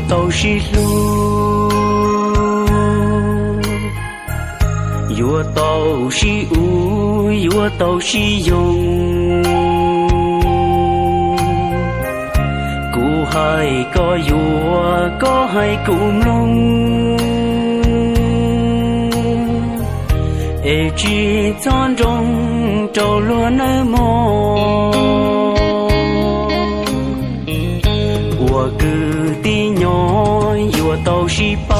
Tau sib hlub, yuav tau sib ua, yuav tau sib yoog. Kuv hais koj yuav, koj hais kuv mloog, es tsis txhob nroo rau luag nawb mog. Ua kwv tij nyob yuav tau sib pab,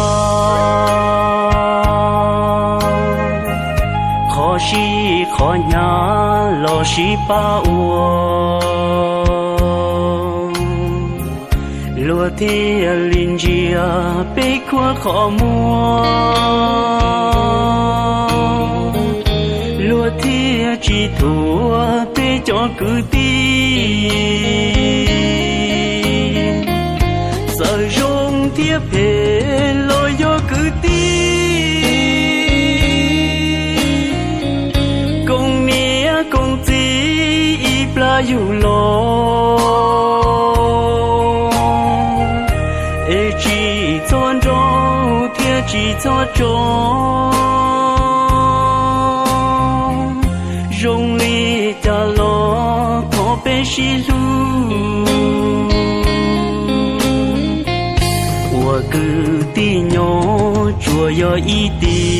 qhov sib qhov hnyav los sib pab ua, luag thiaj li ntsia peb khuab qhov muag, luag thiaj tsis thuam peb cov kwv tij. Txawm zoo thiab phem los yog kwv tij, koom niam koom txiv ib plab yug los, es tsis txhob nroo thiab tsis txhob tso. Zoo li cas los thov peb sib hlub. Ua kwv tij nyob tsuas yog ib tiam,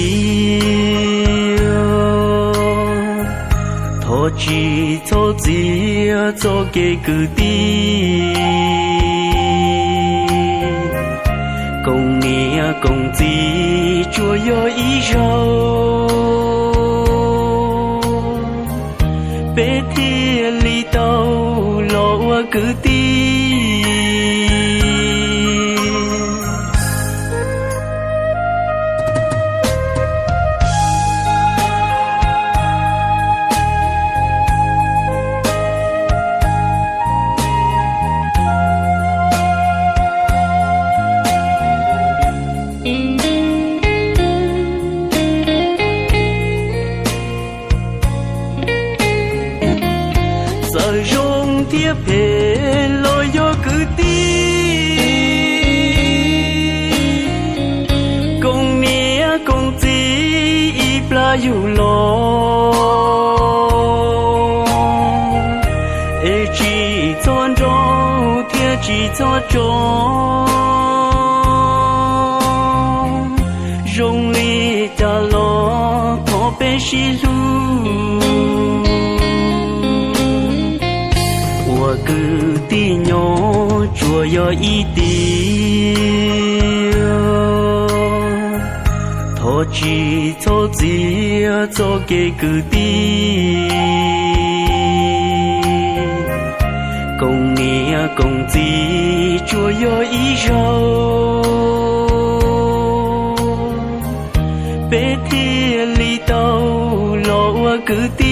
thov tsis txhob txiav txoj kev kwv tij. Koom niam koom txiv tsuas yog ib zaug, peb thiaj li tau los ua kwv tij. Txawm zoo thiab phem los yog kwv tij, koom niam koom txiv ib plab yug los, es tsis txhob nroo thiab tsis txhob tso. Zoo li cas los thov peb sib hlub. Ua kwv tij nyob tsuas yog ib tiam, thov tsis txhob txiav txoj kev kwv tij. Koom niam koom txiv tsuas yog ib zaug, peb thiaj li tau los ua kwv tij.